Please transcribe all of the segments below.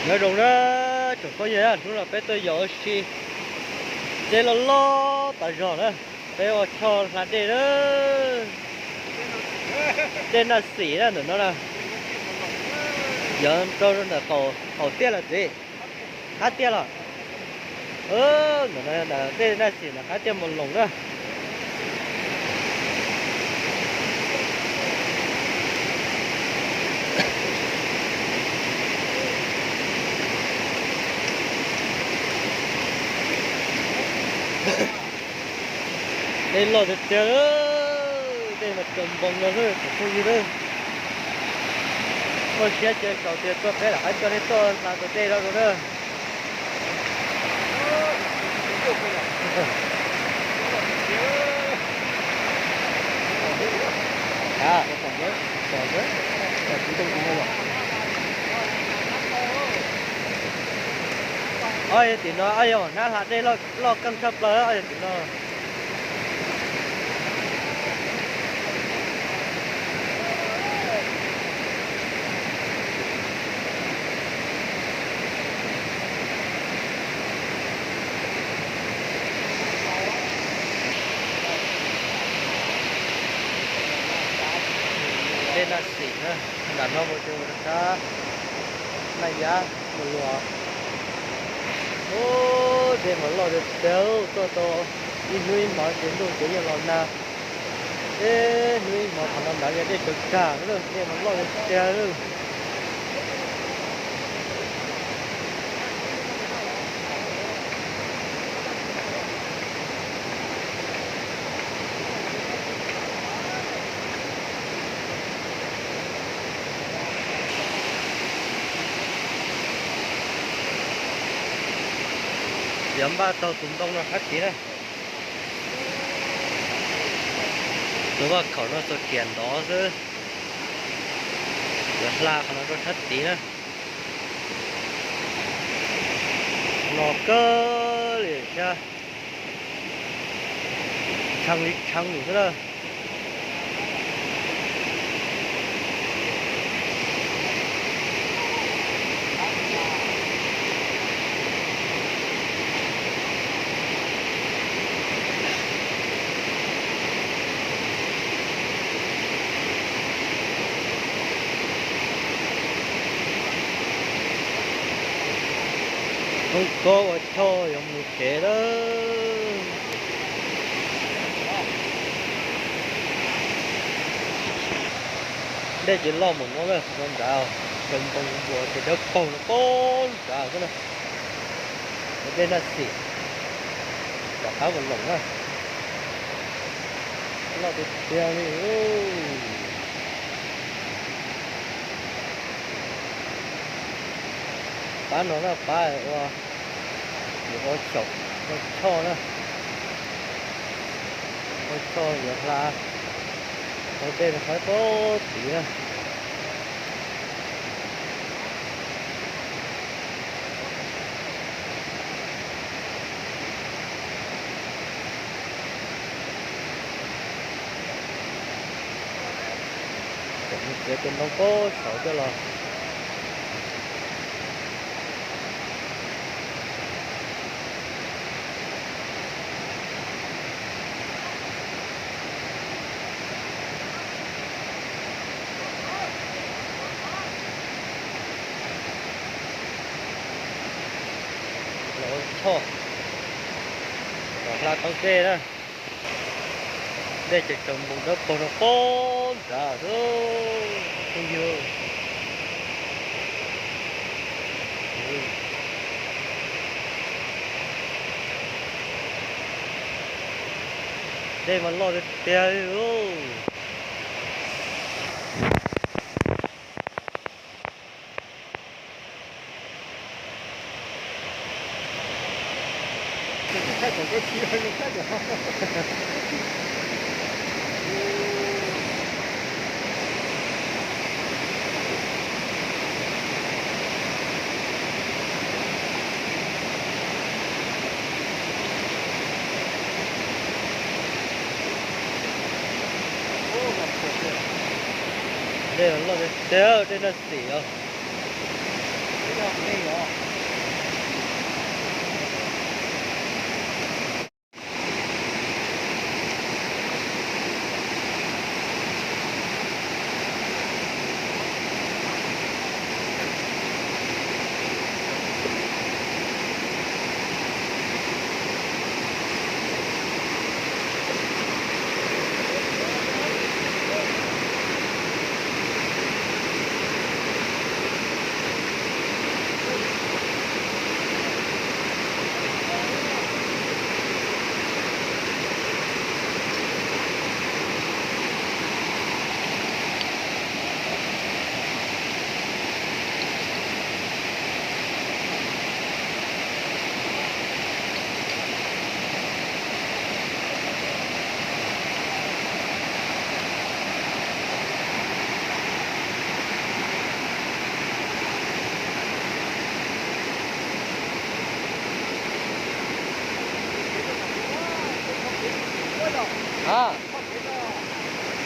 Nyob zoo na, tsoom phooj ywg, hnub no peb tuaj yos ua si, dej loj loj tas zog na, peb ua choj hla dej na. Dej Naj Xim na ntawm no na, yog rau ntawm qaum tiaj lawm txiv, qab tiaj los. Ntawm no dej Naj Xim ntawm qab tiaj Mus Loos na. Dej loj tiag tiag, dej mas tsaus npoos no xwb tsoom phooj ywg na. Muaj siab ces xaus tias tuaj peb rov qab coj nej tuaj hla tau dej no rau na. Ob yog tim no ob yog hnab hla dej loj keej tshaj plaws ob yog tim no. Dej Naj Xim na, nram no mus ces mus rau sab Naj Yab mus Luas. Ub, dej mas loj tiag tiag, tuaj tau ib hnub ib hmos ces ntuj ces yeej los nag. Ib hnub ib hmos qhov no nrad yog dej tsawv kag, dej mas loj tiag tiag. Yuav npaj taug tus ntoo no sab tid na. Tus vaj khaum no txog kiag ntov xwb. Yuav hla qhov no rau sab tid na. Los kawg li thiab. Tshee li tshee xwb na. Thoob kob ua choj yuav mus tsev lawm. Dej ces loj mus no na, qhov no nrad, cov npoo npua ces dawb paug no poob nrad xwb na. Dej Naj Xim, rov qab mus Loos na. Loj tiag tiag li. Pab no na pab ua, ua xyaum, ua choj na, ua choj yuav hla, ua dej rau sab pob tid na. Tsev tus ntoo pob saud coj los. Los ua choj, los hla tau dej na. Dej ces tsaus npoos dawb paug no poob nrad xwb. Phooj ywg, dej mas loj tiag tiag li. Tej no xim os.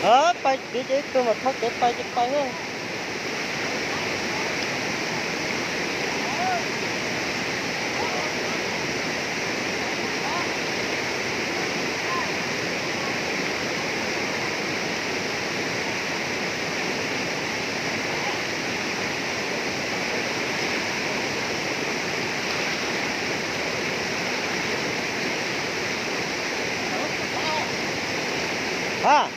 A, pais tid ces ib tug mam thauj kev pais ces pais na. A,